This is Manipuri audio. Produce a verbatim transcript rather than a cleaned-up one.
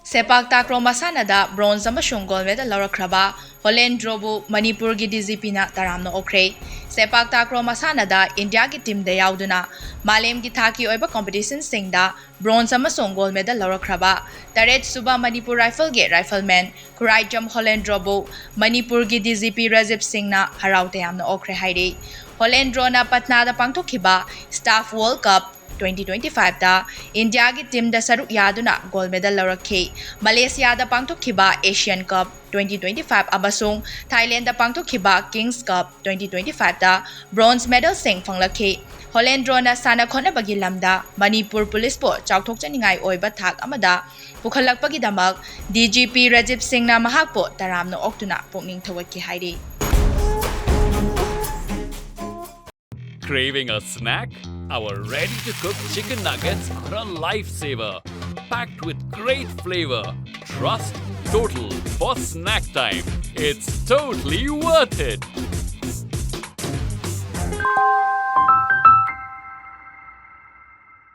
ꯁꯦꯄꯥꯛ ꯇꯥꯀ꯭ꯔꯣ ꯃꯁꯥꯟꯅꯗ bronze ꯑꯃꯁꯨꯡ gold medal ꯂꯧꯔꯛꯈ꯭ꯔꯕ ꯍꯣꯂꯦꯟꯗ꯭ꯔꯣꯕꯨ ꯃꯅꯤꯄꯨꯔꯒꯤ D G Pꯅ ꯇꯔꯥꯝꯅ ꯑꯣꯛꯈ꯭ꯔꯦ꯫ ꯁꯦꯄꯥꯛ ꯇꯥꯀ꯭ꯔꯣ ꯃꯁꯥꯟꯅꯗ ꯏꯟꯗꯤꯌꯥꯒꯤ teamꯗ ꯌꯥꯎꯗꯨꯅ ꯃꯥꯂꯦꯝꯒꯤ ꯊꯥꯛꯀꯤ ꯑꯣꯏꯕ competitionꯁꯤꯡꯗ bronze ꯑꯃꯁꯨꯡ gold medal ꯂꯧꯔꯛꯈ꯭ꯔꯕ ꯇꯔꯦꯠ ꯁꯨꯕ ꯃꯅꯤꯄꯨꯔ rifleꯒꯤ rifleman ꯈꯨꯔꯥꯏꯖꯝ ꯍꯣꯂꯦꯟꯗ꯭ꯔꯣꯕꯨ ꯃꯅꯤꯄꯨꯔꯒꯤ D G P ꯔꯥꯖꯤꯕ ꯁꯤꯡꯅ ꯍꯔꯥꯎ ꯇꯌꯥꯝꯅ ꯑꯣꯛꯈ꯭ꯔꯦ ꯍꯥꯏꯔꯤ꯫ ꯍꯣꯂꯦꯟꯗ꯭ꯔꯣꯅ ꯄꯠꯅꯥꯗ ꯄꯥꯡꯊꯣꯛꯈꯤꯕ Staff World Cup twenty twenty fiveꯇ ꯏꯟꯗꯤꯌꯥꯒꯤ teamꯗ ꯁꯔꯨꯛ ꯌꯥꯗꯨꯅ gold medal ꯂꯧꯔꯛꯈꯤ꯫ ꯃꯂꯦꯁꯤꯌꯥꯗ ꯄꯥꯡꯊꯣꯛꯈꯤꯕ Asian Cup twenty twenty five ꯑꯃꯁꯨꯡ ꯊꯥꯏꯂꯦꯟꯗ ꯄꯥꯡꯊꯣꯛꯈꯤꯕ Kings Cup twenty twenty fiveꯇ bronze medalꯁꯤꯡ ꯐꯪꯂꯛꯈꯤ꯫ ꯍꯣꯂꯦꯟꯗ꯭ꯔꯣꯅ ꯁꯥꯟꯅ ꯈꯣꯠꯅꯕꯒꯤ ꯂꯝꯗ ꯃꯅꯤꯄꯨꯔ policeꯄꯨ ꯆꯥꯎꯊꯣꯛꯆꯅꯤꯡꯉꯥꯏ ꯑꯣꯏꯕ ꯊꯥꯛ ꯑꯃꯗ ꯄꯨꯈꯠꯂꯛꯄꯒꯤꯗꯃꯛ D G P ꯔꯥꯖꯤꯕ ꯁꯤꯡꯅ ꯃꯍꯥꯛꯄꯨ ꯇꯔꯥꯝꯅ ꯑꯣꯛꯇꯨꯅ ꯄꯨꯛꯅꯤꯡ ꯊꯧꯒꯠꯈꯤ ꯍꯥꯏꯔꯤ꯫ Craving a snack? Our ready-to-cook chicken nuggets are a lifesaver. Packed with great flavor, trust, total for snack time. It's totally worth it.